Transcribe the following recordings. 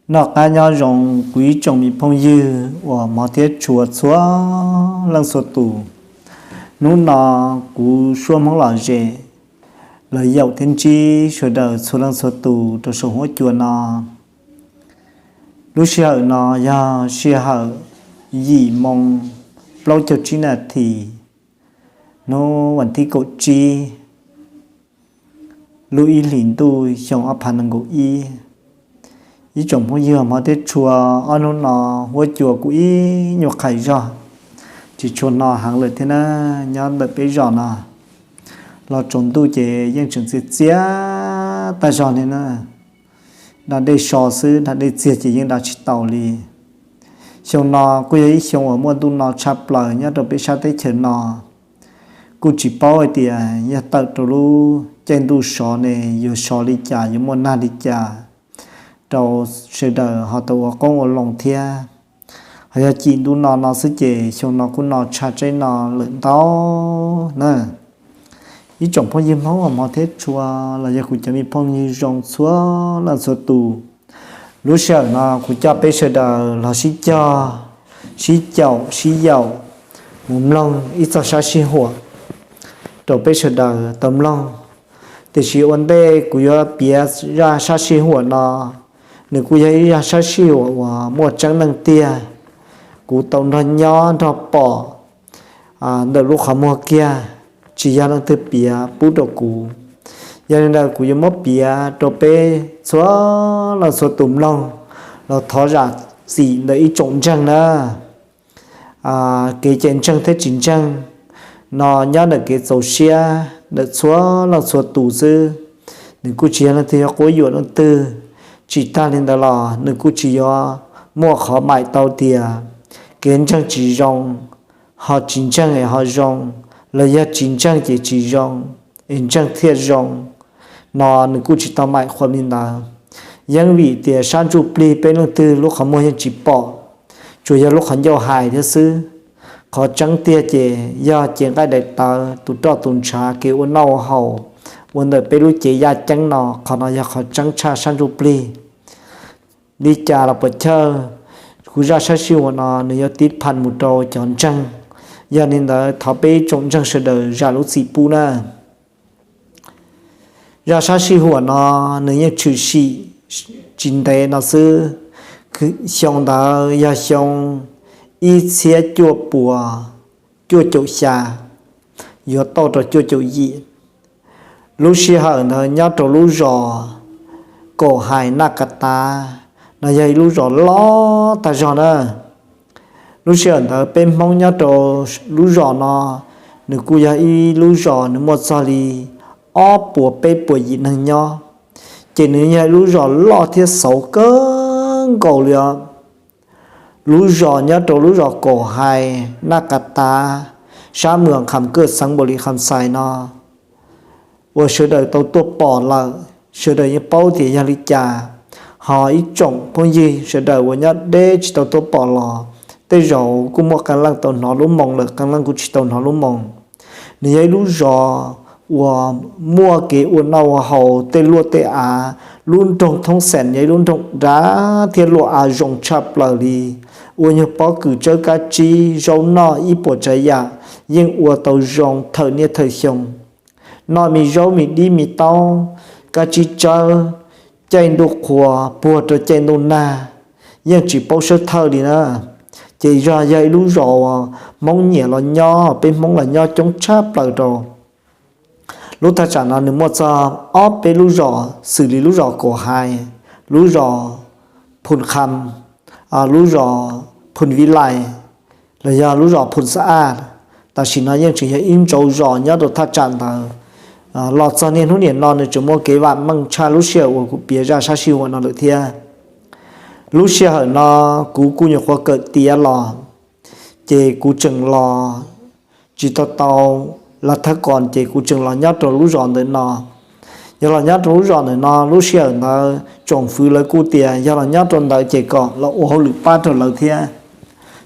Noj qab nyob zoo kuv ib tsoom me phooj ywg uas hmov thiab tshua txhua leej txhua tus. Hnub no kuv Suab Hmoob Lom Zem los yaum thiab ntsib sawv daws txhua leej txhua tus rau saum huab cua no. Lub sij hawm no yog sij hawm yim moo plaub caug tsib nas this, hnub vas thib kaum tsib lub ib hlis ntuj xyoo ob phav nees nkaum ib. Ib tsoom phooj ywg hmov thiab tshua, ob hnub no huab cua kuj ib nyuag qhais zog, tsis tshua hno heev lawm thiab na. Nyob ntawm peb zos no los tsaus ntuj ces yeej tseem txias txias tag zog li na. Da dej so xwb, da dej txiag ces yeej da tsis taus li. Xyoo no kuj yog ib xyoo uas muaj ntuj no tshaj plaws nyob rau peb sab teb chaws no. Kuj tsis paub hais tias yog tawm rau lub caij ntuj sov ne yuav sov li cas, yuav muaj nag li cas rau sawv daws ho tau ua qoob ua loo thiab. Ho yog cim ntuj no no xwb ces xyoo no kuj no tshaj tseeb no lawm ntau na. Ib tsoom phooj ywg Hmoob uas hmov thiab tshua los yog kuv cov me phooj ywg zoo txhua leej txhua tus, lub sij hawm no kuv coj peb sawv daws los sib cog, sib caum sib yaum mus mloog ib txog sab sij huam rau peb sawv daws tau mloog. Tiam sis ua ntej kuv yuav piav zaj sab sij huam no, nws kuj yog ib zaj sab sij huam uas muaj tseeb neeg tiag. Kuv tau nrog nyob nrog pom ntawm lub qhov muag kiag, tsis yog leej twg piav pub rau kuv. Yog li ntawd kuv yuav muab piav rau peb txhua leej txhua tus mloog los thov zam txim ntawm ib tsoom ntseeg na. Kev cai ntseeg thiab tsis ntseeg no nyob ntawm kev txaus siab ntawm txhua leej txhua tus xwb. Nws kuj tsis yog leej twg yuav quab yuam leej twg. Tsis tag li ntawd los nws kuj tsis yuav muaj qhov maim tau tias kev ntseeg tsis zoo, ho tsis ntseeg es ho zoo, los yog tsis ntseeg ces tsis zoo, es ntseeg thiaj zoo no nws kuj tsis tau maim qhuam li ntawd. Yeeb vim tias sab ntsuj plig peb leej twg lub qhov muag yeej tsis pom, tsuas yog lub qhov ncauj hais thiab xwb. Qhov tseeb tiag ces yog cev nqaij daim tawv, tus roj tus ntshav, kev ua noj ua haus ua ntawm peb lub cev yaj ceeb no, qhov no yog qhov tseeb tshaj sab ntsuj plig. Li cas los puas chawj, kuv zaj sab sij huam no nws yuav tiv phaj mus rau cov ntseeg. Yog li ntawd thov peb tsoom ntseeg sawv daws zam lub txim pub na. Zaj sab sij huam no nws yeej tshwm sim tsis ntev no xwb. Xyoo ntawd yog xyoo ib txhiab cuaj puas cuaj caum xya, yuav tau rau cuaj caum yim. Lub sij hawm ntawd nyob rau lub zos Kaum Hais Naj Kas Tav, no yog ib lub zos loj tag zog na. Lub sij hawm ntawd peb Hmoob nyob rau lub zos no, nws kuj yog ib lub zos nws muaj txog li ob puas peb puas yim neeg nyob, ces nws yog ib lub zos loj thiab xauv kawg nkaus li os. Lub zos nyob rau lub zos Kaum Hais Naj Kas Tav, sab Muas Kham Kaj, xeev Npaus Lis Kham Xais no, uas sawv daws tau tuaj pom lawm, sawv daws yeej paub tias yog li cas. Ho ib tsoom phooj ywg sawv daws uas nyob deb tsis tau tuaj pom los, tej zaum kuj muaj qee leej tau hnov lub moo lawm, qee leej kuj tsis tau hnov lub moo. Nws yog ib lub zos uas muaj kev ua noj ua haus tej luaj tej av. Lub nroog Thoob Xeem yog ib lub nroog dav thiab luaj av zoo tshaj plaws li, ua nyuag pob kws tsawb kab tsib, zaub noj ib puas tsav yam yeej ua tau zoo thawm niaj thawm xyoo. Noj me zaub me dib me taub, kab tsib tsawb, caij ntuj qhua puag rau caij ntuj nag, yeej tsis paub sawb thawj li na. Ces zog yog ib lub zos uas Hmoob nyiam los nyob, peb Hmoob los nyob coob tshaj plaws rau. Lub thaj tsam no nws muaj txog ob peb lub zos xws li lub zos Kaum Hais, lub zos Phun Kham, lub zos Phun Vib Lais, los yog lub zos Phun Xa Aj. Tam sim no yeej tseem yog ib ntsauv zos nyob rau thaj tsam ntawd. Los txog niaj hnub niam no nws tseem muaj kev vam meej tshaj lub sij hawm uas kuv piav zaj sab sij huam no lawm thiab. Lub sij hawm no kuv kuj nyuam qhuav kawm tiav los, ces kuv tseem los tsis tau tau lav thab kom, ces kuv tseem los nyob rau lub zos ntawm no. Yog los nyob rau lub zos ntawm no, lub sij hawm ntawd tsoom fwv lawv kuj tias yog los nyob rau ntawd ces kom los ua hauj lwm pab rau lawv thiab,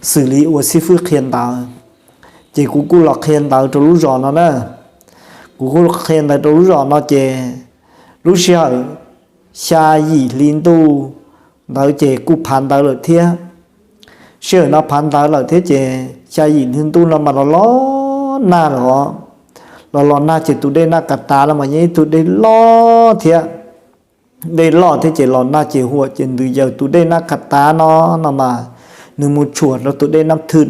xws li ua xib fwb qhia ntawv. Ces kuv kuj los qhia ntawv rau lub zos no na. Kuv kuj qhia ntawv rau lub zos no ces lub sij hawm xya yim hli ntuj ntawd ces kuj phav ntawd lawm thiab. Sij hawm no phav ntawd lawm thiab ces xya yim hli ntuj no mas los los nag lawm os. Los los nag ces tus dej Naj Kas Tav no mas yeej ib tug dej loj thiab. Dej loj thiab ces los nag ces huam ces ntws yaws tus dej Naj Kas Tav no, no mas nws mus tshuam rau tus dej Nab Thwj.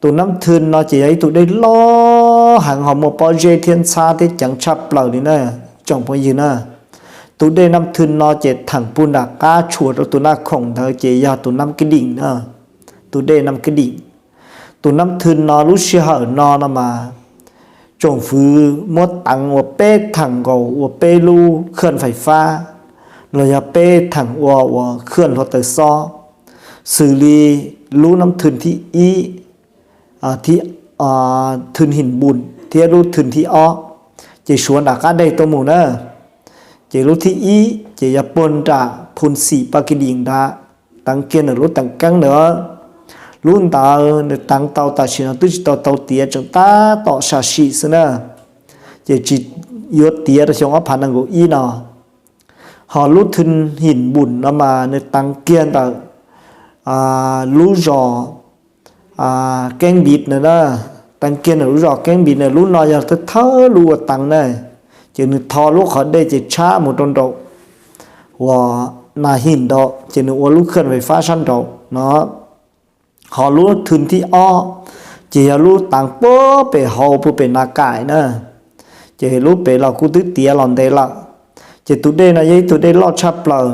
Tus Nab Thwj no ces yog ib tug dej loj heev ho muaj pob zeb thiab ntxhab thiab ceev tshaj plaws li na, tsoom phooj ywg na. Tus dej Nab Thwj no ces theem puag nram qab tshuam rau tus Naj Khoom ntawd ces yog tus Nab Kib Dim na, tus dej Nab Kib Dim. Tus Nab Thwj no lub sij hawm no no mas tsoom fwv muab teev ua peb theem nkaus ua peb lub khwj fais fab los yog peb theem ua ua khwj hluav taws xob, xws li lub Nab Thwj thib ib, thwj Him Npum thiab lub thwj thib ob, ces suav nram qab dej tuaj mus na. Ces lub thib ib ces yog puag nram Phoo Xim Pas Kis Dim nrad, teev kiag ntawm lub teev keeb ntawd. Lub ntawd nws teev tau tam sim no twb tsis tau tau tiav, tseem tab tom sam sim xwb na, ces tsis yuav tiav rau xyoo ob phav nees nkaum ib no. Ho lub thwj Him Npum no mas nws teev kiag ntawm lub zos Keeb Npiv na, teev kiag ntawm lub zos Keeb Npiv na, lub no yog thawj thawj lub ua teev na, ces nws tho lub qhov dej ces tshab mus rau nraum uas Nas Him nraud ces nws ua lub khwj fais fab sab nraud no. Ho lub thwj thib ob ces yog lub teev puag pem hauv puag pem Nas Kaim na, ces lub pem los kuj twb tiav los ntev lawm. Ces tus dej no yog ib tug dej loj tshaj plaws,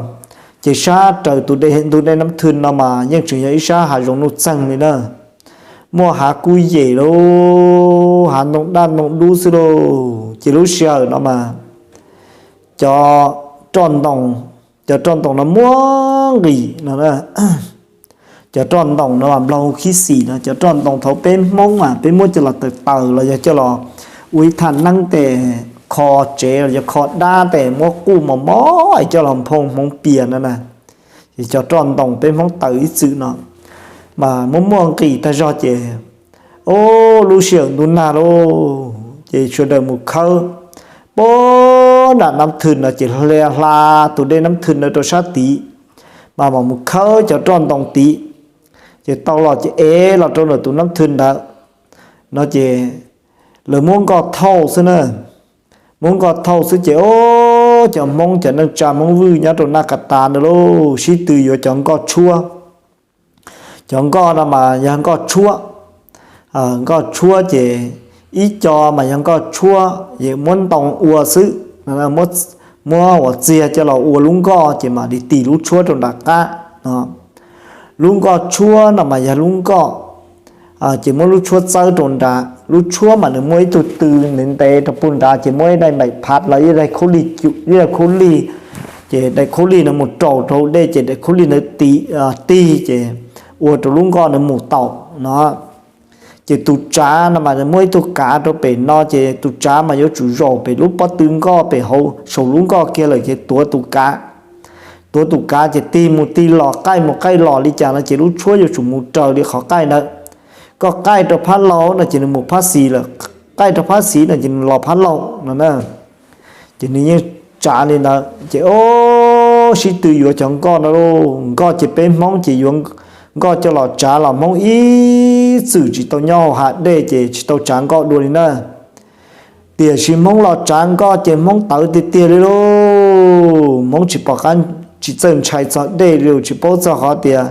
ces sab raws tus dej ntug dej Nab Thwj no mas yeej tseem yog ib sab hav zoov nuj txeeg li na. Muaj hav kuj yem lauj, hav ntoo daj ntoo dub xwb lauj. Ces lub sij hawm no mas cov roj ntoo, cov roj ntoo no muaj nqis no. Cov roj ntoo no mas nplog hu khib xim no, cov roj ntoo thaum peb Hmoob mas peb muab coj los taws taws los yog coj los ua ib thaj neeb tes kho tsev los yog kho dab tes muab quj mos mos coj los nphoo hmoov pias no na. Ces cov roj ntoo peb Hmoob taws ib txwm no mas muaj muaj nqis tag zog ces, o, lub sij hawm ntuj nag lauj, ces sawv daws mus khawb puag nram Nab Thwj no ces hla hla tus dej Nab Thwj no rau sab tid, mas mam mus khawb cov roj ntoo tid, ces tau los ces ev los rau ntawm tus Nab Thwj ntawd no ces lawv muab nkoj thauj xwb na. Muab nkoj thauj xwb ces, o, cov Hmoob, cov neej tsa Hmoob Vwj nyob rau Naj Kas Tas ntawd lauj, sib tw yuav cov nkoj tshuab. Cov nkoj no mas yog nkoj tshuab, nkoj tshuab ces ib co mas yog nkoj tshuab es muab ntoo ua xwb, muab uas txiag coj los ua lub nkoj ces mam li tis lub tshuab rau nram qab no. Lub nkoj tshuab no mas yog lub nkoj ces muab lub tshuab txawb rau nrad, lub tshuab mas nws muaj ib tug tw ntev ntev rau puag nrad ces muaj ib daim npaim phav los ib daim khaub lig, ib daim khaub lig, ces daim khaub lig no mus raus rau hauv dej ces daim khaub lig ntawd tig ces ua rau lub nkoj nws mus taus no. Ces tus tsav no mas muaj ib tug kav rau pem no ces tus tsav mas yuav tsum zaum pem lub pob tw nkoj pem hauv saum lub nkoj kiag lawm ces tuav tus kav, tuav tus kav ces tig mus tig los, qaij mus qaij los li cas no ces lub tshuab yuav tsum mus raws li qhov qaij ntawd. Koj qaij rau phab laug no ces nws mus phab xis lawm, qaij rau phab xis no ces nws los phab laug no na. Ces nws yeej tsav li ntawd ces, o, sib tw yuav cov nkoj no lauj. Nkoj ces peb Hmoob ces yuav nkoj coj los tsav los Hmoob ib txwm tsis tau nyob hauv hav dej ces tsis tau tsav nkoj dua li na. Tiam sis Hmoob los tsav nkoj ces Hmoob tawv tiag tiag li lauj. Hmoob tsis pom qab, tsis txawj ntshai txog dej li, tsis paub txog qhov tias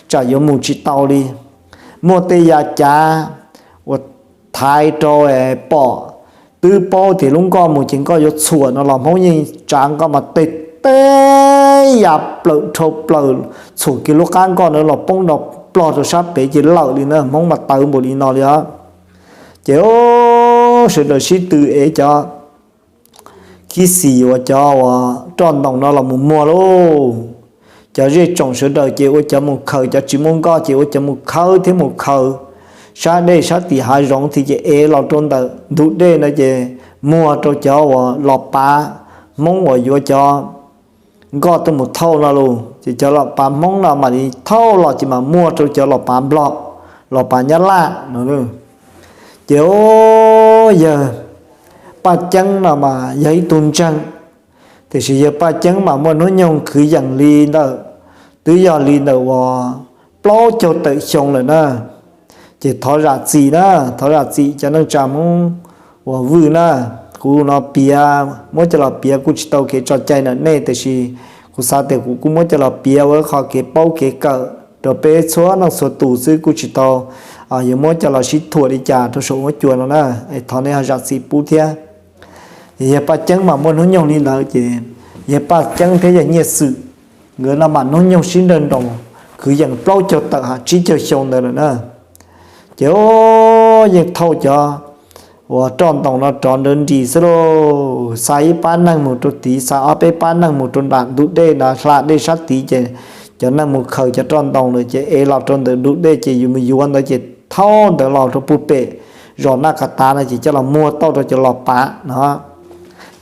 tsam yuav mus tsis tau li. Muaj tej yav cav uas thaiv rau pom, twb paub tias lub nkoj mus ces nkoj yuav txhuam no los Hmoob yeej tsav nkoj mas tej tej ya plaws dhau plaws, txhuam kiag lub qab nkoj na los poob nrov plog rau sab pem ces lawm li na. Hmoob mas tawv npaum li no li os. Ces, o, sawv daws sib tw ev cov khib xis uas cov uas roj ntoos no los mus muag lauj. Cov zej tsoom sawv daws ces ua cov mus khaws, cov tsis muaj nkoj ces ua cov mus khawb thiab mus khaws sab dej sab tim hav zoov thiab ces ev los rau ntawm ntug dej no ces muag rau cov uas los pav Hmoob uas yuav cov nkoj tuaj mus thauj no lauj. Ces cov los pav Hmoob no mam li thauj los ces mam muag rau cov los pav Nplog, los pav Nyab Laj no. Ces, o, yawg Paj Ceeb no mas yog ib tug ntseeg, tiam sis yawg Paj Ceeb mas muaj hnub nyoog kwv yees li ntawm twb yog li ntawm uas plaub caug tawm xyoo lawm na. Ces thov zam txim na, thov zam txim cov neej tsa Hmoob uas vwj na. Kuv no piav, muab coj los piav kuj tsis tau kev tso cai ntawm nej, tiam sis kuv xav tias kuv kuj muab coj los piav ua qhov kev paub kev kawm rau peb txhua leej txhua tus xwb, kuj tsis tau yuav muab coj los sib thuam li cas rau saum huab cua no na. Es thov nej ho zam txim pub thiab. Yawg Paj Ceeb mas muaj hnub nyoog li ntawd ces yawg Paj Ceeb thiab yawg Nyiaj Xwm nkawd no mas hnub nyoog sib nrawg nroos kwv yees plaub caug tawm ha tsib caug xyoo ntawd lawm na. Ces yeej thauj cov uas roj ntoos no rov nrawv nris xwb lauj. Xa ib pab neeg mus rau tid, xa ob peb pab neeg mus rau nram ntug dej na, hla dej sab tid ces cov neeg mus khaws cov roj ntoos lawm ces ev los rau ntawm ntug dej ces yus mus yuav ntawd ces thauj ntawd los rau puag pem zos Naj Kav Tav no ces coj los muag tauj rau cov los pav no.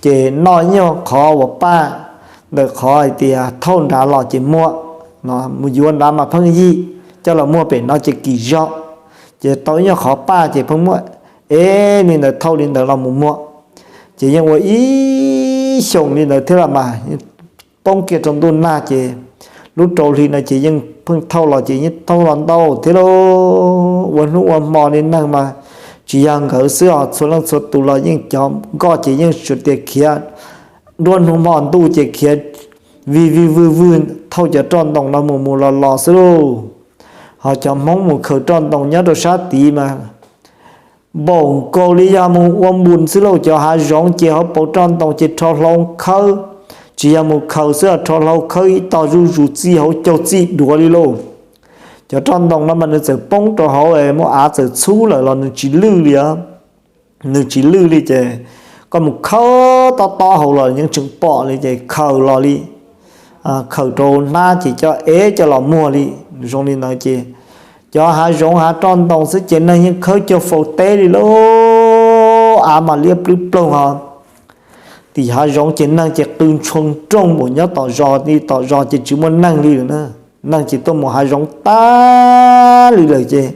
Ces noj nyuag qhov uas paj ntawm qhov hais tias thauj nrad los ces muag, mus yuav nrad mas pheej yim, coj los muag pem no ces kim zog. Ces tau ib nyuag qhov paj ces pheej muab ev li ntawd thauj li ntawd los mus muag. Ces yeej ua ib xyoos li ntawd thiab los mas poob kiag rau ntuj nag ces lub rau hli no ces yeej pheej thauj los ces yeej thauj los ntau thiab lauj. Ua hnub ua hmo li neeg mas tsis yog nkawd xwb os, txhua leej txhua tus los yeej cov nkoj ces yeej tsuas tias khiav nruab hnub hmo ntuj ces khiav vij vij vwj vwj thauj cov roj ntoos no mus mus los los xwb lauj. Ho cov Hmoob mus khaws roj ntoos nyob rau sab tid mas npaum nkaus li yog mus ua npus xwb lauj. Cov hav zoov ces hauv paus roj ntoos ces rho hlau khawb, tsis yog mus khaws xwb, rho hlau khawb ib tog zuj zus txij hauv caug txij duav li lauj. Cov roj ntoos no mas nws txawm poob rau hauv es muaj av txawm txhub lawm los nws tsis lwj li os. Nws tsis lwj li ces koj mus khawb tob tob hauv los yeej tseem pom li ces khaws los li, khaws rau hnab ces coj ev coj los muag li. Zoo li ntawd ces cov hav zoov hav roj ntoos xwb ces neeg yeej khawb cuag faus teb li lauj. Av mas liab plwb ploog ho. Tim hav zoov ces neeg ces qw ntshoo nrooj npaum nyob tom zos li, tom zos ces tsis muaj neeg li lawm na. Neeg ces tuaj mus hav zoov tag li lawm ces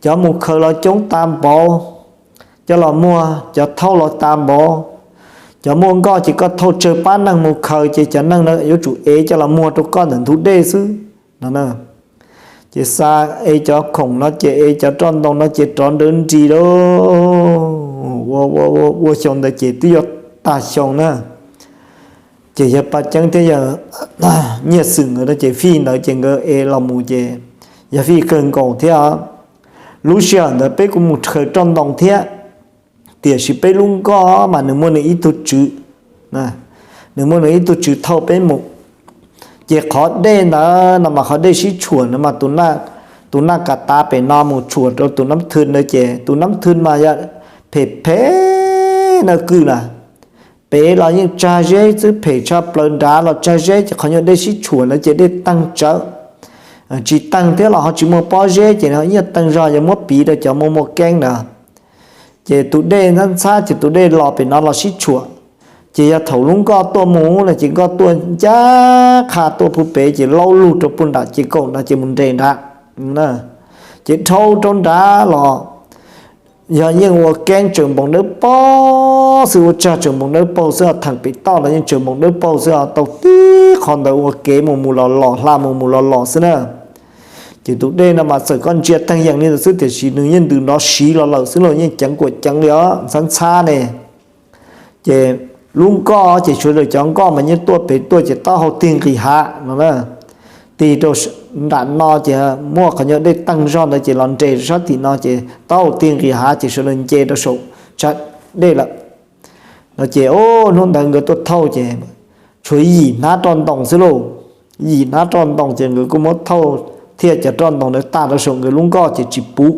cov mus khaws los coob tas npaum, coj los muag, cov thauj los tas npaum. Cov muaj nkoj ces koj thauj tsawg pab neeg mus khaws ces cov neeg na yuav tsum ev coj los muag rau koj ntawm ntug dej xwb no. Ces xa ev cov khoom no ces ev cov roj ntoo no ces rov nrawv nris lauj. Ua xyoo ntawd ces twb yuav tag xyoo na. Ces yawg Paj Ceeb thiab yawg Nyiaj Xwm nkawd no ces fij ntawd ces nkawd ev los mus ces yog fij kawg nkaus thiab. Lub sij hawm ntawd peb kuj mus khaws roj ntoo thiab, tiam sis peb lub nkoj mas nws muaj nws ib tug tswv, nws muaj nws ib tug tswv thauj peb mus. Ces qhov dej ntawd no mas qhov dej sib tshuam no mas tus Naj Kav Tav pem no mus tshuam rau tus Nab Thwj ntawd ces tus Nab Thwj mas yog phem phem na kwj na. Pem los yeej tsag zeb xwb, phem tshaj plaws, nrad los tsag zeb ces qhov nyuag dej sib tshuam ntawd ces dej teeg tsawv, tsis teeg thiab los ho tsis muaj pob zeb ces ib nyuag teeg zog yuav muab piv rau cov muaj muaj keeb ntawd. Ces tus dej ntxhab ntxhab ces tus dej los pem no los sib tshuam. Ces yog thaum lub nkoj tuaj mus no ces nkoj tuaj ncaj qha tuaj puag pem ces laub lug rau puag nram ces kaum no ces mus nres nrad. Ces dhau rau nrad los yog yeej ua keeb tsaws npoos dawb paug xwb, ua tsag tsaws npoos dawb paug xwb, theem pem toj los yeej tsaws npoos dawb paug xwb, tau tib qho ntawd ua kev mus mus los los, hla mus mus los los xwb na. Ces tus dej no mas txawm koj ntsia teeg yees li ntawd xwb tiam sis nws yeej ntws nrov siv los lawm xwb los yeej ceev kuam ceev li os, ntxhab ntxhab ne. Ces lub nkoj ces sawv daws cov nkoj mas yeej tuaj pem tuaj ces taub hau tig nqis hav no na. Tig rau nram no ces muaj qhov nyuag dej teeg zog ntawd ces los nres rau sab tim no ces taub hau tig nqis hav ces sawv daws nce rau saum tsag dej lawm no. Ces hnub ntawd nkawd tuaj thauj ces tshuav yim hnab roj ntoos xwb lauj. Yim hnab roj ntoos ces nkawd kuj muab thauj thiaj cov roj ntoos ntawd tag rau saum nkawd lub nkoj ces tsis puv.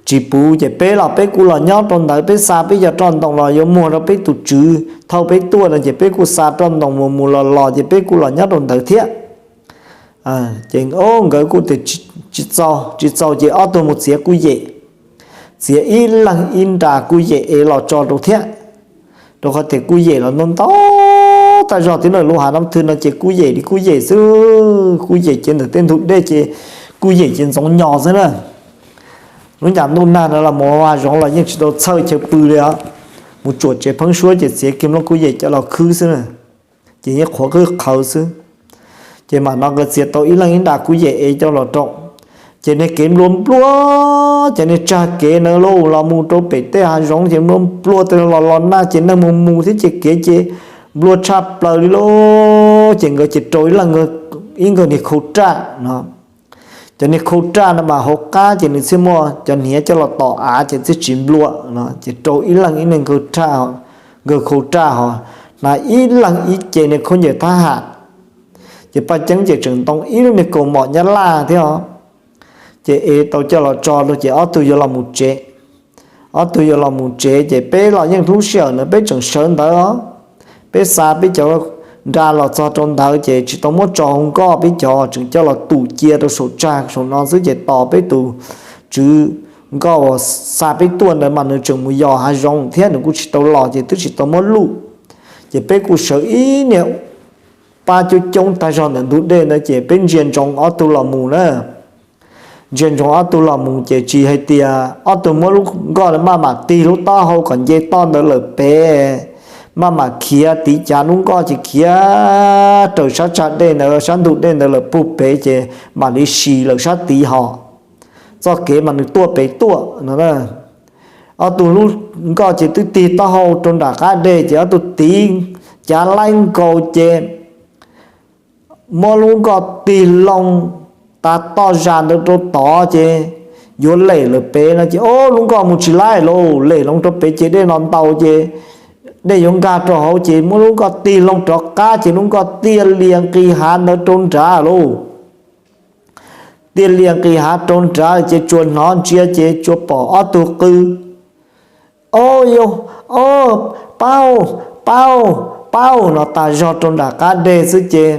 Tsis puv ces peb los peb kuj los nyob rau ntawd, peb xa peb cov roj ntoos los yuav muag rau peb tus tswv thauj peb tuaj no ces peb kuj xa roj ntoos mus mus los los ces peb kuj los nyob rau ntawd thiab. Ces nkawd kuj tias tsis txaus, tsis txaus ces ob tug mus txiav kuj yem, txiav ib leeg ib nra kuj yem ev los tso rau thiab. Rau qhov tias kuj yem los ntau ntau tag zog thiab na, lub hav Nab Thwj no ces kuj yem li kuj yem xwb, kuj yem ces ntawm tej ntug dej ces kuj yem ces ntxoov nyos xwb na. Lub ncas ntuj nag no los mus hav zoov los yeej tsis tau txhawj chaw pw li os. Mus tsuam tsev pheeb suab ces txiav kiag nplooj kuj yem coj los khwb xwb na, ces yeej qhuav qwb qhawv xwb. Ces mam no nkawd txiav tau ib leeg ib nra kuj yem ev coj los rau. Ces niag kev nplua nplua, ces niag tsag kev na los mus rau pem tej hav zoov ces nplua nplua tas los los nag ces neeg mus mus thiab ces kev ces nplua tshaj plaws li lauj. Ces nkawd ces rau ib leeg, ib nkawg niag khau raj no. Cov niag khau raj no mas hauv qab ces nws thiaj muaj cov hniav coj los tom av ces thiaj tsis nplua no. Ces rau ib leeg ib nkawg khau raj ho, hnav ib leeg ib ce niag khaub ncaws thab ham. Ces Paj Ceeb ces tseem ntoo ib lub niag kaus mom nyab laj thiab os. Ces ev tau coj los tso rau ces ob tug yuav los mus tsev. Ob tug yuav los mus tsev ces peb los yeej lub sij hawm ntawd peb tseem sawv ntawd os. Peb xa peb cov nra los txog rau ntawd ces tsis tau muab tso hauv nkoj, peb cov tseem coj los tum cia rau saum tsag saum no xwb ces tos peb tus tswv nkoj uas xa peb tuaj ntawd mas nws tseem mus yos hav zoov thiab nws kuj tsis tau los ces twb tsis tau muab luj. Ces peb kuj sawv ib niag pab coob coob tag zog ntawm ntug dej ntawd ces peb ntsia ntsoov ob tug los mus na. Ntsia ntsoov ob tug los mus ces tsis hais tias ob tug muab lub nkoj maj mam tig lub taub hau kom nce toj ntawd lawm pem, maj mam khiav tiv cav lub nkoj ces khiav raws sab tsag dej ntawd sab ntug dej ntawd lawm puag pem ces mam li si lawm sab tid ho. Txoj kev mas nws tuaj pem tuaj no. Ob tug lub nkoj ces twb tig taub hau rau nram qab dej ces ob tug tiv cav laib nkaus ces muab lub nkoj tig loo tas toj zas ntawd rau tod ces yuav lem lawm pem no ces ob lub nkoj mus tsis laib lauj, lem loo rau pem ces dej no ntau ces dej yuav nkag rau hauv ces muab lub nkoj tig loo rov qab ces lub nkoj tiaj lias nqis hav ntawd rau nrad lauj. Tiaj lias nqis hav rau nrad ces tsuas hnov ntsia ces tsuas pom ob tug qw, o, o, pab, pab, pab no tas zog rau nram qab deg xwb ces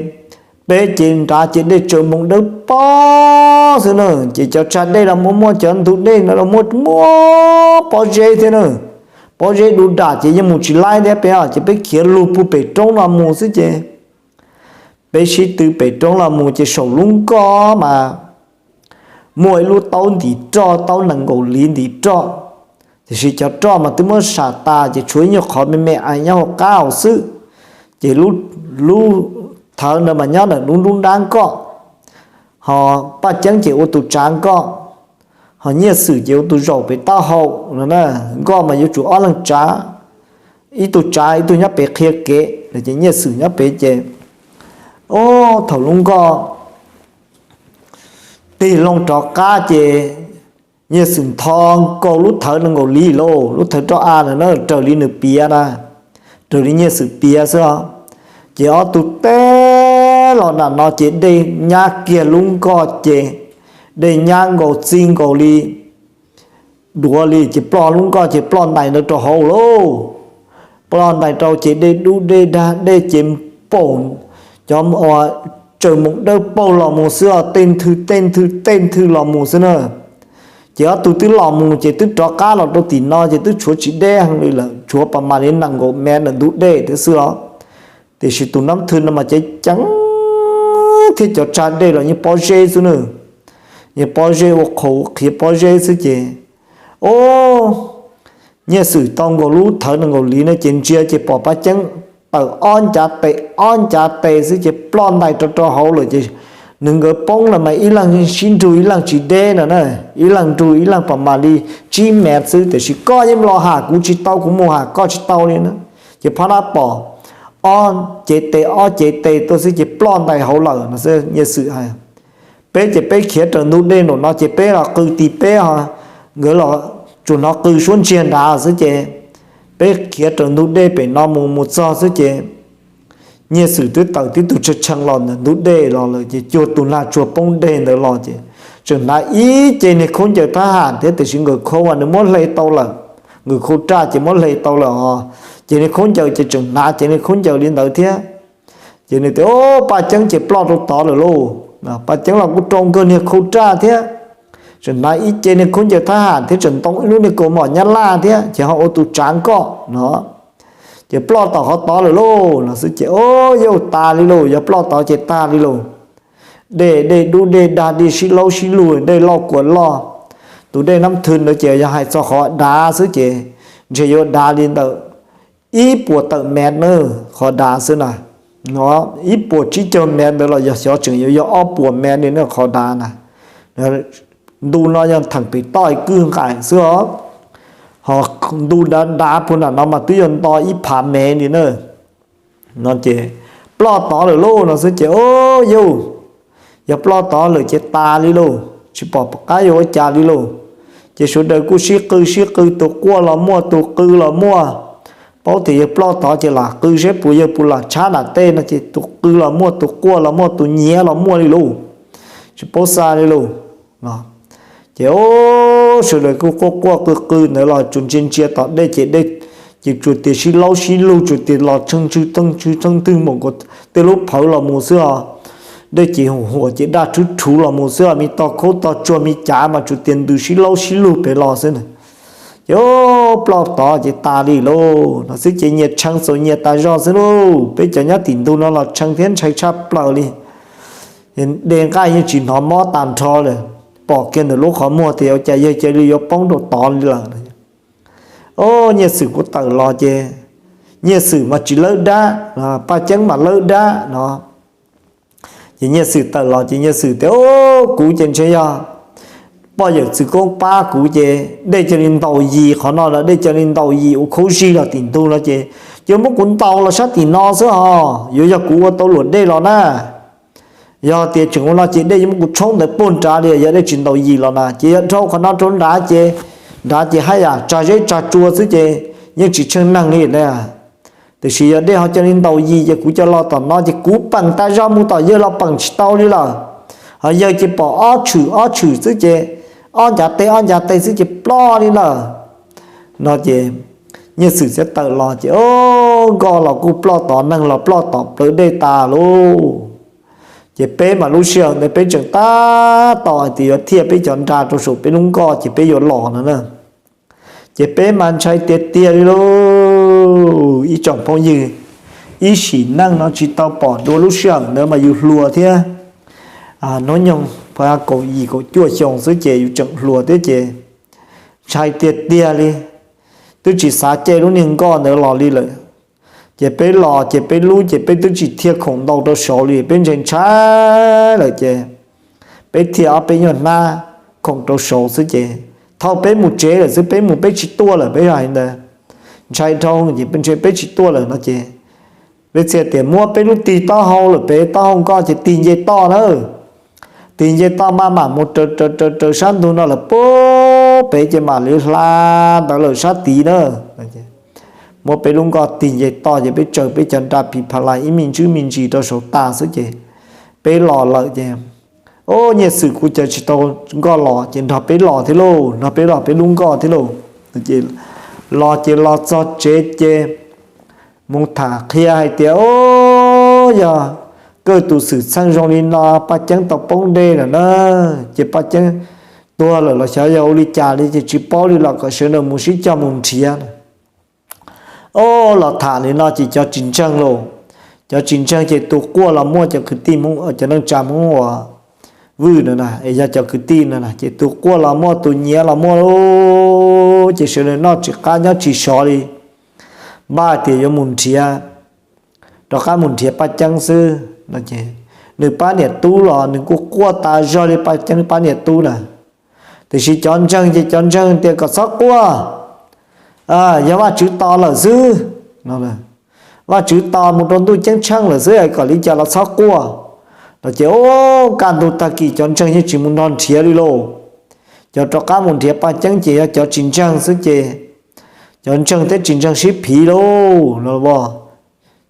peb ces nrad ces dej tsaws moo dawb paug xwb na. Ces cov tsag dej los muaj muaj cov ntug dej no los muaj muaj pob zeb thiab na. Pob zeb du dam ces yeej mus tsis laib thiab peb ces peb khiav lug puag pem roob no mus xwb ces peb sib tw pem roob los mus ces saum lub nkoj mas muaj ib lub taub ntim roj, taub nees nkaum li ntim roj, tiam sis cov roj mas twb muab sam tas ces tshuav ib nyuag qhov me me ais nyob hauv qab hauv xwb. Ces lub thawv ntawd mas nyob ntawm lub nruab nrab nkoj, ho Paj Ceeb ces ua tus tsav nkoj, ho Nyiaj Xwm ces ua tus zaum pem taub hau no. Nkoj mas yuav tsum ob leeg tsav, ib tug tsav ib tug nyob pem qhia kev, ces Nyiaj Xwm nyob pem ces, o, thaum lub nkoj tig loo rov qab ces Nyiaj Xwm ntho nkaus lub thawv nees nkaum li lauj, lub thawv roj av na, raws li nws piav na, raws li Nyiaj Xwm piav xwb os. Ces ob tug teb los nram no ces dej nyab kiag lub nkoj ces dej nyab nkaus txij nkaus li duav li ces ploj lub nkoj ces ploj ntais ntawd rau hauv lauj. Ploj ntais rau ces dej dub dej dag dej ces paum, cov tsaws moo dawb paug los mus xwb os, tej nthwv tej nthwv tej nthwv los mus xwb na. Ces ob tug twb los mus ces twb rov qab los rau tim no ces twb tshuav tsis deb heev li lawm, tshuav pas mam li nees nkaum mev ntawm ntug dej thiab xwb os. Tiam sis tus Nab Thwj no mas ceev ceev thiab cov tsag dej los yeej pob zeb xwb na, yeej pob zeb ua qhauv qhiav pob zeb xwb ces, o, Nyiaj Xwm tau nkaus lub thawv nees nkaum li no ces ntsia ces pom Paj Ceeb tawm ob ncav tes ob ncav tes xwb ces ploj ntais rau rau hauv lawm ces nws nkawd poob los mas ib leeg sib nrug ib leeg tsis deb no na, ib leeg nrug ib leeg pas mam li tsib mev xwb, tiam sis koj yeej los ham kuv tsis tau, kuv mus ham koj tsis tau li na. Ces phab nab pom ob cev tes ob cev tes tuaj xwb ces ploj ntais hauv lawm no xwb. Nyiaj Xwm hais, peb ces peb khiav raws ntug dej nraum no ces peb los qw tim peb ho, nkawd los tsuas hnov qw suab ntsiag nrad xwb ces peb khiav raws ntug dej pem no mus mus txog xwb ces Nyiaj Xwm twb tawm tib tug tshee tshee los ntawm ntug dej los lawm ces cuag tus nag tsuag poob deg ntawd los ces tseem hnav ib ce niag khaub ncaws thab ham thiab tiam sis nkawm khau mas nws muab hle tau lawm, nkawm khau raj ces muab hle tau lawm os. Ces niag khaub ncaws ces tseem hnav ces niag khaub ncaws li ntawd thiab. Ces nws tias, Paj Ceeb ces ploj rau tod lawm lauj. Paj Ceeb los kuj rau nkawg niag khau raj thiab, tseem hnav ib ce niag khaub ncaws thab ham thiab tseem ntoo ib lub niag kaus mom nyab laj thiab ces ho ua tus tsav nkoj no. Ces ploj tom qhov tod lawm lauj no xwb ces, o, yauj tas li lauj, yog ploj tod ces tag li lauj. Dej, dej dub dej dag dej sib laub sib lug, dej loj kua loj. Tus dej Nab Thwj ntawd ces yog hais txog qhov dav xwb ces ntshe yuav dav li ntawm ib puas tawm mev na, qhov dav xwb na. no ib puas tsib caug mev ntawd los yog xyov tseem yuav yog ob puas mev li na qhov dav na. Ntu no yog theem pem toj kwj nqaim xwb os, ho ntu dav dav puag nram no mas twb yuav nto ib phav mev li na. No ces ploj tod lawm lauj no xwb ces, o, yauj, yog ploj tod lawm ces tas li lauj, tsis pom qab yuav ua cas li lauj. Ces sawv daws kuj sib qw sib qw, tus quaj los muaj tus qw los muaj. Paub tias yawg ploj tod ces lam qw seb puas yawg puas lam tshab nram tej no ces tus qw los muaj tus quaj los muaj tus nyiav los muaj li lauj, tsis paub xa li lauj. Ces o, sawv daws kuj quaj quaj qw qw ntawd los tsuas ntsia ntsia tom dej ces dej ces tsuas tias sib laub sib lug, tsuas tias los tsheej tswg tsheej tswg tsheej twg mus, tej lub phawv los mus xwb os. Dej ces huam huam ces daj rhuv rhuv los mus xwb os, me tog khaub tog tsuag me cav mas tsuas tias ntws sib laub sib lug pem los xwb na. Ces o, ploj tod ces tas li lauj no xwb ces nyias tshee txaus nyias tas zog xwb lauj. Peb cov nyob tim ntug no los tshee thiab ntshai tshaj plaws li. De nqaij yeej tsis hnov mob tag nrho lawm, pom kiag ntawm lub qhov muag tias ua cas yawg cia li yuav poob rau tod li lawm. O, Nyiaj Xwm kuj tawm los ces, Nyiaj Xwm mas tsis lawb dab, Paj Ceeb mas lawb dab no. Ces Nyiaj Xwm tawm los ces Nyiaj Xwm tias, o, kuv ces ntshe yog poj yawm txwv koob pab kuv ces dej cia li ntaus yim qhov no los dej cia li ntaus yim ua khaub zig los tim ntug no ces, ces muab kuv ntaus los sab tim no xwb hos, yuav yog kuv ua tau luam dej los na. Yog tias tseem ua no ces dej yuav muab kuv tshoob ntawd puag nrad li, yog dej tsis ntaus yim los na ces yog dhau qhov no rau nrad ces, nrad ces haj yam tsag zeb tsag tsua xwb ces yeej tsis tsheej neeg li na. Tiam sis yog dej ho cia li ntaus yim ces kuv coj los tom no ces kuv peem tas zog mus tom yawg los peem tsis tau li lawm. Ho yawg ces pom ob tshwm ob tshwm xwb ces, ob ncav teg ob ncav teg xwb ces ploj li lawm. No ces Nyiaj Xwm txawm tawm los ces, o, nkoj los kuj ploj tod, neeg los ploj tom plawv dej tas lauj. Ces peb mas lub sij hawm ntawd peb tseem tab tom hais tias yuav thiaj peb cov nra rau saum peb lub nkoj ces peb yuav los no na. Ces peb mas ntshai tiag tiag li lauj ib tsoom phooj ywg. Ib sim neej no tsis tau pom dua lub sij hawm ntawd mas yus hluas thiab, hnub nyoog pha kaum yim kaum cuaj xyoo xwb ces yus tseem hluas thiab ces ntshai tiag tiag li. Twb tsis xav cia lub niag nkoj ntawd los li lawm. Ces peb los ces peb lub ces peb twb tsis thiaj khoom ntau rau saud li, peb ntshai ntshai lawm ces peb thiaj ob peb nyuag hnab khoom rau saud xwb ces thaum peb mus tsev lawm xwb, peb mus peb tsis tuaj lawm, peb hais ntawd, ntshai dhau ces peb tsis tuaj lawm no ces peb thiaj tias muab peb lub tig taub hau lawm, peb taub hau nkoj ces tig nce toj na. Tig nce toj maj mam mus raws raws raws sab ntug no lawm puag pem ces mam li hla ntawd lawm sab tid na. Muab peb lub nkoj tig nce toj ces peb tsaws peb cov nra pis pha lais ib me ntsis me ntsis rau saud tas xwb ces peb los lawm ces, o, Nyiaj Xwm kuj caw tsis tau nkoj los ces nrog peb los thiab lauj, nrog peb los peb lub nkoj thiab lauj. Los ces los txog tsev ces mus tham qhia hais tias, o, yog koj tus xwm txheej zoo li no, Paj Ceeb tau poob dej lawm na. Ces Paj Ceeb tuag lawm los xyov yog ua li cas li ces tsis paub li los kom sawv daws mus sib cog mus nrhiav. O, los tham li no ces cov tsis ntseeg lauj, cov tsis ntseeg ces tus quaj los muaj, cov kwv tij, cov neej tsa Hmoob uas Vwj no na es yog cov kwv tij no na ces tus quaj los muaj tus nyiav los muaj lauj. Ces sawv daws noj tsis qab nyob tsis sov li, npaj tias yuav mus nrhiav, rov qab mus nrhiav Paj Ceeb xwb no ces nws pab niam tub los nws kuj quaj tas zog li Paj Ceeb pab niam tub na. Tiam sis cov ntseeg ces cov ntseeg tias kom txhob quaj, yog Vajtswv tos lawm xwb no. Vajtswv tos mus rau ntuj ceeb tsheej lawm xwb, kom li cas los txhob quaj no ces, o, kaj ntug tag kis cov ntseeg yeej tsis mus nrog nrhiav li lauj. Cov rov qab mus nrhiav Paj Ceeb ces yog cov tsis ntseeg xwb ces cov ntseeg thiab tsis ntseeg sib phiv lauj no.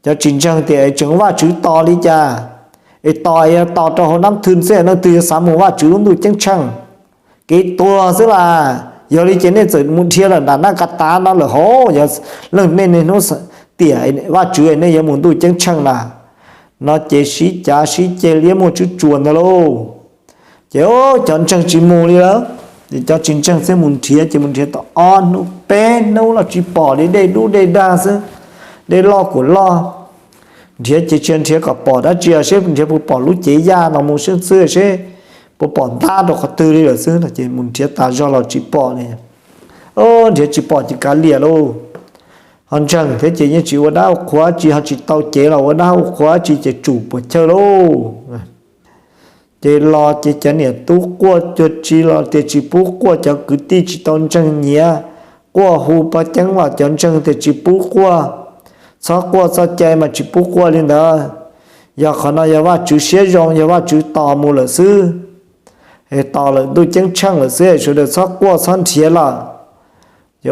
Cov tsis ntseeg tias tseem Vajtswv tos li cas, es tos es yog tos rau hauv nab thwj xwb, nab thwj yuav xav mus Vajtswv lub ntuj ceeb tsheej, kev tuag xwb las. Yog li ces nej txawm mus dhia lawm nram nab ka tav no lawm hauv, yog leej nej niaj hnub tiam Vajtswv nej yuav mus ntuj ceeb tsheej las. No ces sib cav sib ceg liab muaj tswb tsuas ntawd lauj. Ces cov ntseeg tsis mus li lawm, cov tsis ntseeg thiaj mus nrhiav, ces mus nrhiav tau ob hnub peb hnub los tsis pom li, dej dub dej dag xwb, dej loj kuam loj. Nrhiav ces tsis nrhiav kom pom dab tsi, seb nrhiav puas pom lub cev yaj no mus seb xwb, seb puas pom ntab rau qhov twg li lawm xwb no ces mus nrhiav tas zog los tsis pom li. Nrhiav tsis pom ces kav liam lauj. ho ntseeg thiab ces yeej tsis ua dab ua qhua tsi, ho tsis tau cev los ua dab ua qhua tsi ces tsum puas chawj lauj. Ces los ces cov niam tub quaj cuag tsi los tias tsis pub quaj, cov kwv tij tsis tau ntseeg nyiav, quaj hu paj ceeb los cov ntseeg tias tsis pub quaj, txhob quaj txoj cai mas tsis pub quaj li ntawd. Yog qhov no yog Vajtswv siab zoo, yog Vajtswv tos mus lawm xwb, es tos lawm ntuj ceeb tsheej lawm xwb, sawv daws txhob quaj txhob nrhiav lawm. Ces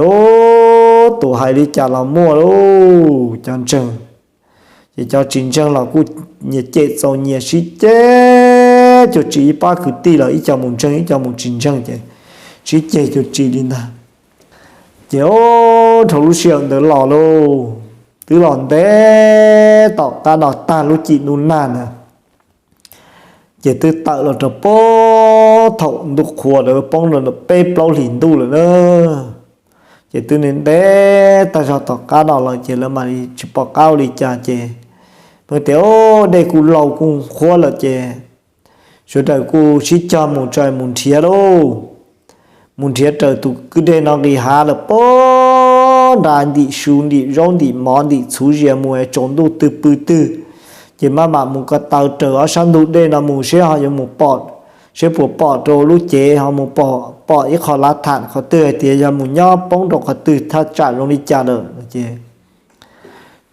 tus hais li cas los muaj lauj, cov ntseeg. Ces cov tsis ntseeg los kuj nyias cem txaus nyias sib ceg cuag tsis, ib pab kwv tij los ib co mus ntseeg ib co mus tsis ntseeg ces sib ceg cuag tsis li ntag. Ces o, dhau lub sij hawm ntawd los lauj, twb los ntev tom qab no tag lub cim ntuj nag ntag. Ces twb tawm los rau pem thaum ntuj qhua lawv poob rau peb plaub hlis ntuj lawm na. Ces twb ntev tag zog tom qab no lawm ces lawv mam li tsis pom qab ua li cas ces pheej tias o, dej kuj laus kuj qhuav lawm ces sawv daws kuj sib cog mus tso mus nrhiav lauj. Mus nrhiav raws tus kwj dej no nqis hav lawm pem nram ntim su ntim zaub ntim mov ntim txhuv zias mus es tsaus ntuj twg pw twg, ces maj mam mus ko taw raws ob sab ntug dej no mus seb ho yuav mus pom, seb puas pom rau lub cev ho mus pom ib qho lav tham qhov twg hais tias yog mus nyob poob rau qhov twg thaj tsam zoo li cas lawm ces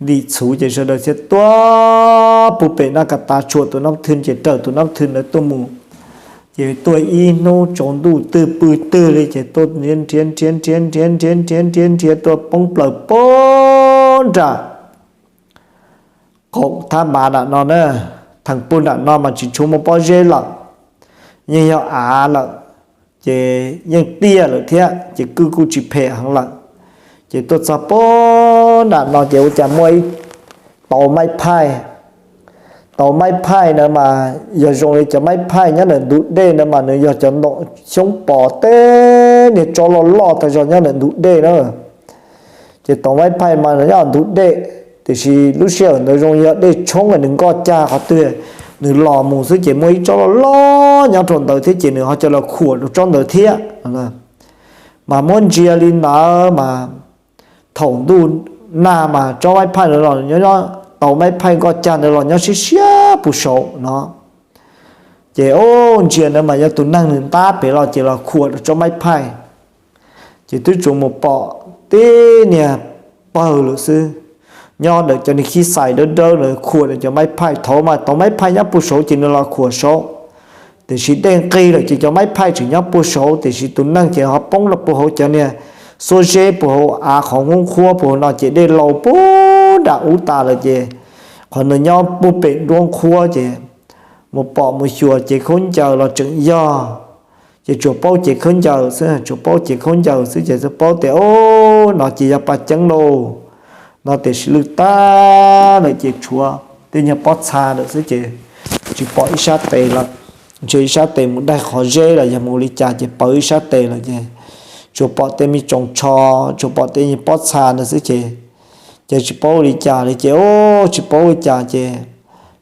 ntim txhuv ces sawv daws thiaj tuaj puag pem nab kas tas tshuam tus nab thwj ces raws tus nab thwj ntawd tuaj mus. Ces tuaj ib hnub tsaus ntuj twg pw twg li ces tuaj nrhiav nrhiav nrhiav nrhiav nrhiav nrhiav nrhiav nrhiav nrhiav tuaj poob plaws pem nram qaum thab mav nram no na, theem puag nram no mas tsis tshua muaj pob zeb lawm, yeej yog av lawm, ces yeej tiaj lawm thiab ces kwj kuj tsis phem heev lawm. Ces tuaj txog pem nram no ces ua cas muaj ib tauv maib phaij. Tauv maib phaij ntawd mas yog zoo li cov maib phaij nyob ntawm ntug dej ntawd mas nws yog cov ntaum xyoob pos tej niag tsob loj loj tag zog nyob ntawm ntug dej na. Ces tauv maib phaij mas nws nyob ntug dej, tiam sis lub sij hawm ntawd zoo yog dej tshoob nws nkoj cag qhov twg nws los mus xwb ces muaj ib tsob loj loj nyob rau ntawd thiab ces nws ho coj los khuam rau tsob ntawd thiab. Mas muab ntsia li ntawd mas thaum ntuj nag mas tsob maib phaij ntawd los nyob, tauv maib phaij nkoj cag ntawd los nyob siab siab puag saud no. Ces o, ntsia ntawd mas yog tus neeg nws ntab pem los ces los khuam rau tsob maib phaij. Ces twb tsuas mus pom tib niag pawg lawm xwb, nyob ntawm cov niag khib xais dawb dawb lawm khuam ntawm cov maib phaij. Thaud mas tauv maib phaij nyob puag saud ces nws los khuam saud, tiam sis dej nqig lawm ces cov maib phaij tseem nyob puag saud, tiam sis tus neeg ces ho poob rau puag hauv cov niag xuab zeb puag hauv av qhov nqoob qhuab puag hauv no ces dej laus puag nram ub tas lawm ces qhov nws nyob puag pem nruab qhuab ces mus pom mus xyuas cev khaub ncaws los tseem yog, ces tsuas paub cev khaub ncaws xwb, tsuas paub cev khaub ncaws xwb ces txawm paub tias o, no ces yog paj ceeb lauj no. Tiam sis lwj tag lawm ces tshuav tej nyuag pob txha lawm xwb ces tsis pom ib sab tes lawm. Ntshe ib sab tes mus daig qhov zeb los yog mus li cas ces pawv ib sab tes lawm ces tsuas pom tej me tsoos tsho, tsuas pom tej nyuag pob txha ntawd xwb ces, ces tsis paub ua li cas li ces o, tsis paub ua li cas ces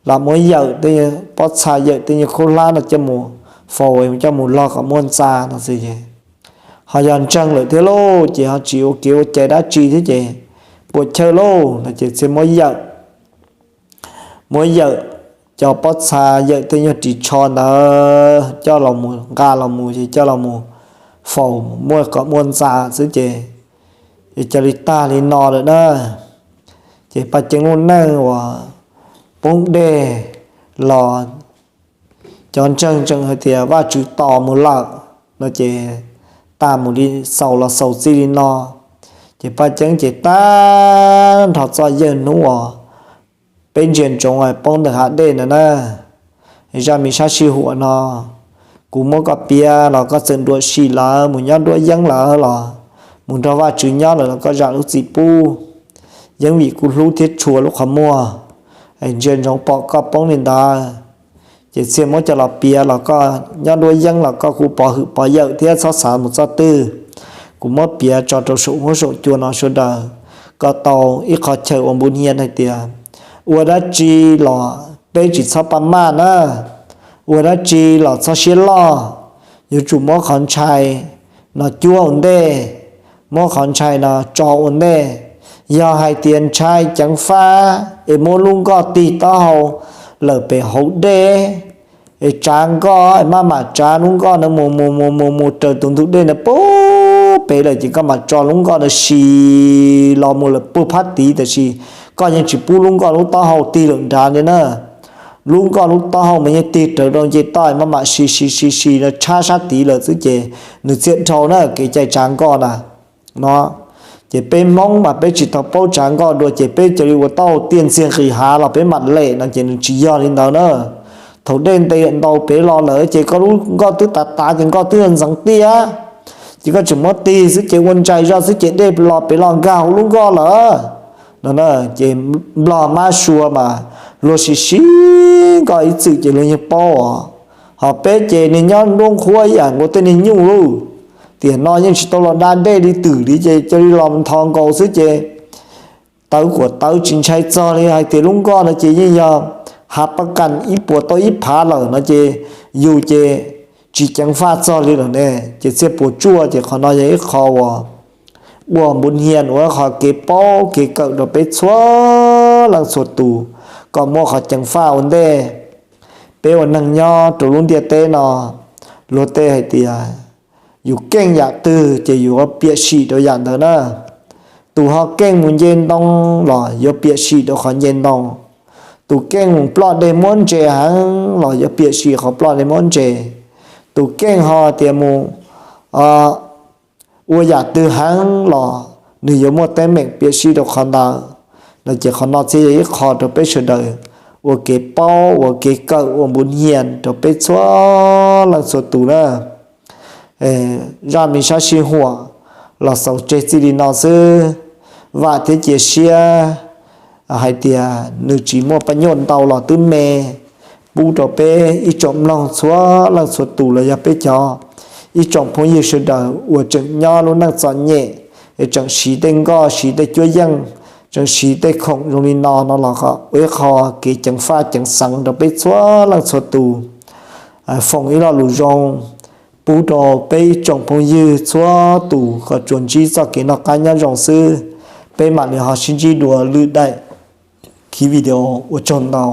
lam muab yawm tej pob txha yawm tej nyuag khaub hlab no coj mus faus coj mus log kom muaj ntxa no xwb ces ho yog ntseeg lawm thiab lauj ces ho tsis ua kev ua cai dab tsi thiab ces puas chawj lauj no ces txawm muab yawm, muab yawm cov pob txha yawm tej nyuag ris tsho ntawd coj los mus nqa los mus ces coj los mus faus muaj kom muaj ntxa xwb ces, ces cia li tag li no lawm na. Ces paj ceeb lub neej uas poob dej los cov ntseeg tseem hais tias Vajtswv tos mus lawm no ces tag mus li, xaus los xaus txij li no. Ces paj ceeb ces tag nrho txoj yawg hnub uas peb ntsia ntsoov poob ntawm hav dej ntawd na. Zaj me sab sij huam no kuv muab koj piav los koj txawm nruam sim lawm mus nyob nruab yeeb lawm los mus nrog Vajtswv nyob lawm los koj zam lub txim pub. Yeej vim kuv hlub thiab tshua lub qhov muag, ntsia ntsoov pom koj poob li ntawd ces txhia muab coj los piav los koj nyob nruab yeeb los koj kuj pov hwm pov yawm thiab txhob xav mus txoj twg. Kuv muab piav tso rau saum huab saum cua no sawv daws kom tau ib qho chaw ua npu hnia hais tias ua dab tsi los peb tsis txhob paj maj na, ua dab tsi los txhob siab loj, yuav tsum muab qhov ntshai no cuab ua ntej, muab qhov ntshai no tso ua ntej. Yog hais tias ntshai ceev faj es muab lub nkoj tig taub hau lawm pem hauv dej, es tsav nkoj es maj mam tsav lub nkoj no mus mus mus mus mus raws tus ntug dej no puag pem lawm ces koj mam tso lub nkoj no si los mus lawm puag phab tid, tiam sis koj yeej tsis pub lub nkoj lub taub hau tig lawm nrad li na. Lub nkoj lub taub hau mas yeej tig raws rau nce toj, maj mam si si si si no tshab sab tid lawm xwb ces nws thiaj dhau na, kev cai tsav nkoj na. No ces peb Hmoob mas peb tsis tau paub tsav nkoj dua ces peb cia li ua taub hau tiaj ntxiag nqis hav los peb mam lem no ces nws tsis yog li ntawd na. Thaum dej nte ntau pem los lawm ces koj lub nkoj twb tav tav ces nkoj twb ntxeev tiaj, ces koj tseem muab tig xwb ces ua ntsais zoj xwb ces dej los pem los nkag hauv lub nkoj lawm no. Ces nplog mab sua mas luag sim siv nkoj ib txwm ces luag yeej paub os. Ho peb ces niag nyob nruab nqhuab ib yam nkaus tej niag nyuj lauj, tiam no yeej tsis tau los da dej li twm li ces cia li los nthos nkaus xwb ces tawv kuam tawv tsis ntshai txog li. Hais tias lub nkoj no ces yeej yog hav pab kas ib puas tau ib phav lawm no ces yus ces tsis ceev faj txog li lawm ne. Ces txhiaj puas tsuaj ces qhov no yog ib qho uas ua npuv hia ua qhov kev paub kev kawm rau peb txhua leej txhua tus kom muaj qhov ceev faj ua ntej. Peb ua neeg nyob rau lub ntiaj teb no, luag tej hais tias yus keej yam twg ces yus yuav piam sim rau yam ntawd na. Tus ho keej mus nce ntoo los yuav piam sim rau qhov nce ntoo. Tus keej mus ploj dej muab ntses heev los yuav piam sim qhov ploj dej muab ntses. Tus keej ho tias mus ua yam twg heev los nws yuav muaj teeb meem piam sij rau qhov ntawd. No ces qhov no thiaj yog ib qho rau peb sawv daws ua kev paub, ua kev kawm, ua npuv hia rau peb txhua leej txhua tus na. Zaj me sab sij huam los xaus tseg txij li no xwb. Vam thiab cia siab hais tias nws tsis muaj paj nyuaj ntau los twb me, pub rau peb ib tsoom mloog txhua leej txhua tus los yog peb cov ib tsoom phooj ywg sawv daws uas tseem nyob lub neej txom nyem, tseem siv tej nkoj siv tej cuab yeej, tseem siv tej khoom zoo li no no los ua ib qho kev ceev faj ceev xeev rau peb txhua leej txhua tus. Foom ib lo lus zoo pub rau peb ib tsoom phooj ywg txhua tus kom tsuas ntsib txoj kev noj qab nyob zoo xwb. Peb mam li ho sib ntsib dua lwm daim khiv video, ua tsaug ntau.